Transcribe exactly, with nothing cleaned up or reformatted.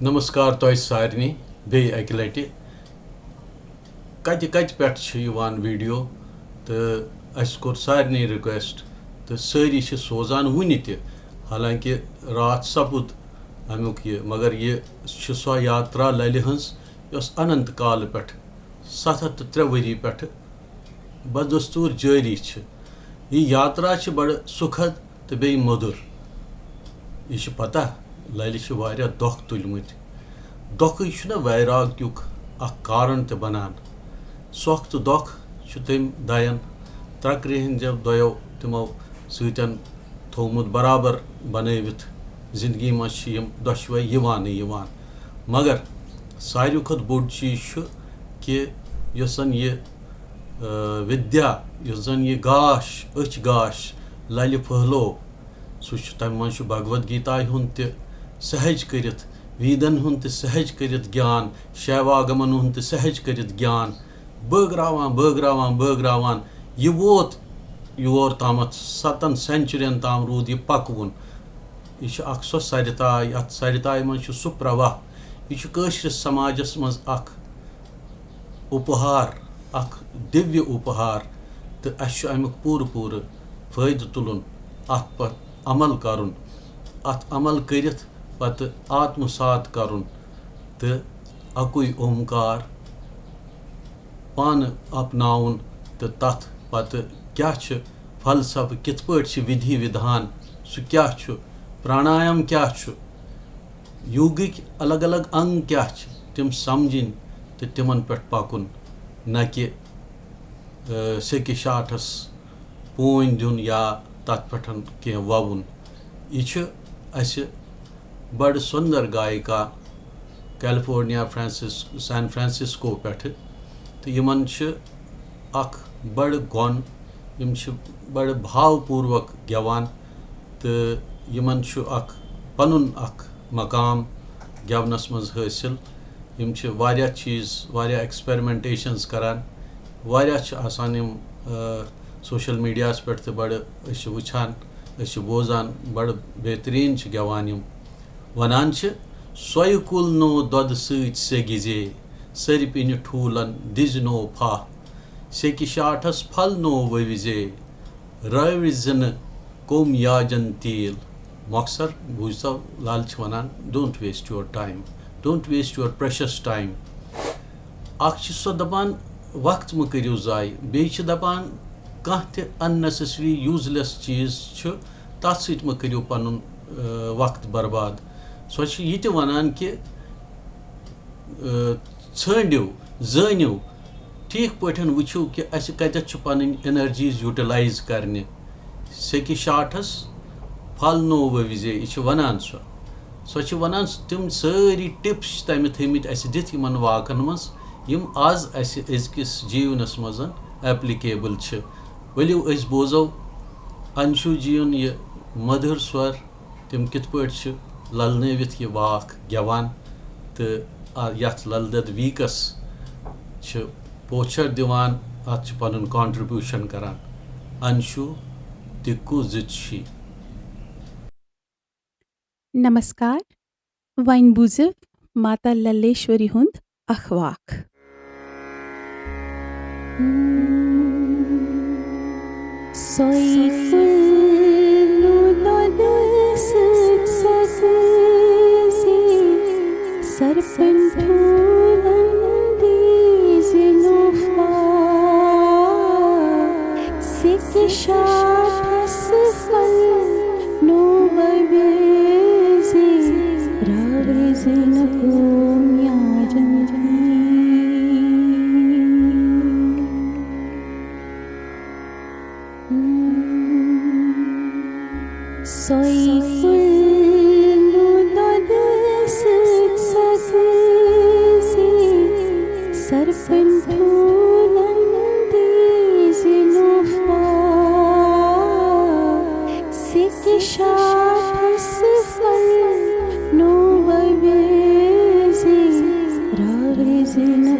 نمسکار تۄہہِ سارنٕے بیٚیہِ اَکہِ لَٹہِ۔ کَتہِ کَتہِ پٮ۪ٹھ چھِ یِوان ویٖڈیو تہٕ اَسہِ کوٚر سارنٕے رِکویسٹ تہٕ سٲری چھِ سوزان وُنہِ تہِ، حالانکہِ راتھ سَپُد اَمیُک یہِ، مگر یہِ چھِ سۄ یاترا لَلہِ ہٕنٛز یۄس اننت کالہٕ پٮ۪ٹھ، سَتھ ہَتھ تہٕ ترٛےٚ ؤری پٮ۪ٹھٕ بدستوٗر جٲری چھِ۔ یہِ یاترا چھِ بڑٕ سُکھد تہٕ بیٚیہِ مٔدُر۔ یہِ چھِ پتہ، لَلہِ چھِ واریاہ دۄکھ تُلمٕتۍ۔ دۄکھٕے چھُنہ ویراگیُک اکھ کارن تہِ بنان۔ سۄکھ تہٕ دۄکھ چھُ تٔمۍ دَین ترٛکرِ ہٕنٛدیو دۄیو تِمو سۭتۍ تھوٚومُت برابر بنٲوِتھ۔ زندگی منٛز چھِ یِم دۄشوے یِوانٕے یِوان۔ مگر ساروی کھۄتہٕ بوٚڑ چیٖز چھُ کہِ یۄس زَن یہِ، آ، ودیا، یُس زَن یہِ گاش، أچھ گاش لَلہِ پھٔہلو، سُہ چھُ، تَمہِ منٛز چھُ بھگوت گیتایہِ ہُنٛد تہِ سہج کٔرِتھ، ویدن ہُنٛد تہِ سہج کٔرِتھ گیان، شیواگمن ہُنٛد تہِ سہج کٔرِتھ گیان، بٲگراوان، بٲگراوان، بٲگراوان۔ یہِ ووت یور تامَتھ، ستن سینچُرین تام روٗد یہِ پکوُن۔ یہِ چھُ اکھ سۄ سرتاے، اتھ سرتایہِ منٛز چھُ سُہ پرواہ۔ یہِ چھُ کٲشرِس سماجس منٛز اکھ اُپہار، اکھ دِویہ اُپہار، تہٕ اسہِ چھُ امیُک پوٗرٕ پوٗرٕ فٲیدٕ تُلُن، اتھ پٮ۪ٹھ عمل کرُن، اتھ عمل کٔرِتھ پتہٕ آتمہٕ سات کرُن تہٕ اکُے اومکار پانہٕ اپناوُن تہٕ تتھ پتہٕ کیاہ چھُ فلسفہٕ، کِتھ پٲٹھۍ چھِ وِدھی وِدھان، سُہ کیاہ چھُ، پرانایام کیاہ چھُ، یوگٕکۍ الگ الگ انگ کیاہ چھِ، تِم سمجھِنۍ تہٕ تِمن پٮ۪ٹھ پکُن، نہ کہِ، آ، سیٚکہِ شاٹھس پونۍ دیُن یا تتھ پٮ۪ٹھ کینٛہہ ووُن۔ یہِ چھُ اسہِ بڑٕ سُندر گایکا کیلیفورنیا فرانسس-، سان فرانسسکو پٮ۪ٹھٕ، تہٕ یِمن چھِ اکھ بڑٕ گۄن، یِم چھِ بڑٕ بھاو پوٗروک گٮ۪وان، تہٕ یِمن چھُ اکھ پنُن اکھ مقام گٮ۪ونس منٛز حٲصِل۔ یِم چھِ واریاہ چیٖز، واریاہ ایکسپیرمنٹیشنز کران۔ واریاہ چھِ آسان یِم، آ، سوشل میڈیاہس پٮ۪ٹھ تہِ بڑٕ أسۍ چھِ وٕچھان، أسۍ چھِ بوزان، بڑٕ بہتریٖن چھِ گٮ۪وان یِم۔ وَنان چھِ، "سۄیہِ کُل نو دۄدٕ سۭتۍ سیٚگہِ زے، سٔرۍ پِنہِ ٹھوٗلن دِزِ نو پھاہ، سیٚکہِ شاٹھس پھل نو ؤوِ زے، رٲوِ زِ نہٕ کوٚم یاجن تیٖل۔" مۄخصر بوٗزتو، لل چھِ وَنان، "Don't waste your time, don't waste your precious time." اکھ چھِ سۄ دَپان، "وقت مہٕ کٔرِو ضایع"، بیٚیہِ چھِ دَپان، "کانٛہہ تہِ unnecessary useless چیٖز چھُ، تَتھ سۭتۍ مہٕ کٔرِو پَنُن، آ، وقت برباد۔" سۄ چھِ یہِ تہِ وَنان کہِ، آ، ژھٲنٛڈِو، زٲنِو، ٹھیٖک پٲٹھۍ وٕچھِو کہِ اَسہِ کَتٮ۪تھ چھُ پَنٕنۍ energies utilize کَرنہِ۔ سیٚکہِ شاٹھس پھل نو ؤوِزے، یہِ چھِ وَنان سۄ۔ سۄ چھِ وَنان، تِم سٲری tips چھِ تَمہِ تھٲومٕتۍ اَسہِ دِتھ یِمَن واکَن منٛز، یِم آز اَسہِ أزکِس جیٖونَس منٛز applicable چھِ۔ ؤلِو أسۍ بوزو انشو جیُن یہِ مٔدٕر سۄر، تِم کِتھ پٲٹھۍ چھِ للنٲوِتھ یہِ واکھ گٮ۪وان تہٕ آ-، یَتھ لل دٮ۪د ویٖکَس چھِ پوچھر دِوان، اَتھ چھِ پَنُن contribution کران۔ انشو تِکو زِتشی۔ نمسکار۔ وۄنۍ بوٗزِو ماتا للیشوری ہُنٛد اکھ واکھ۔ سۄے کُلنو دۄدٕ سۭتۍ سۄ زٲزی، سرپن ٹھوٗلن دیٖزِ نوفا۔ سیٚکہِ شاٹھس پھل نو بویزِ، راوزِ نہٕ کوم یاجن۔ سۄے کُلنو دۄدٕ سۭتۍ سۄ زٲزی، سرپن ٹھوٗلن دیٖزِ نوفا۔ سیٚکہِ شاٹھس پھل نو بویزِ، راوزِ نہٕ